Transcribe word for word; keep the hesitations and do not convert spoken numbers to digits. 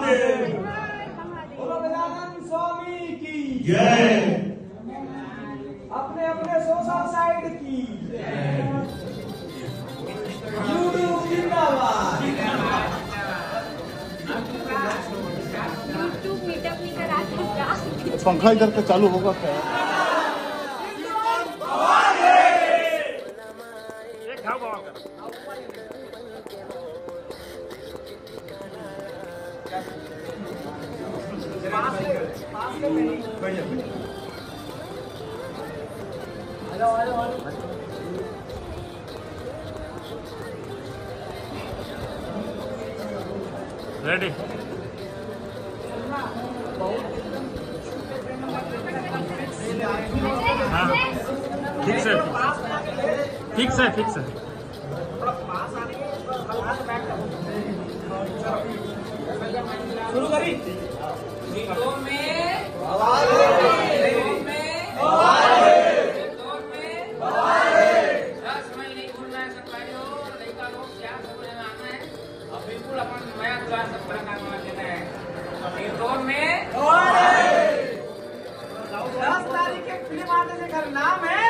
बोलो गजानन स्वामी की जय। अपने अपने सोशल साइड की YouTube जिंदाबाद। YouTube मीटअप नहीं करा सकता। पंखा इधर पे चालू होगा क्या? रेडी। हाँ, फिक्स है, फिक्स है, फिक्स है। शुरू करी। हिंदों में हिंदों में हिंदों में दस महीने घूमना है संगवारी हो। लड़का लोग क्या समझ में आना है। अब बिल्कुल अपन नया दुआ सब कलाकार वाला देना है। हिंदों में दस तारीख के फिल्म आने से घर नाम है।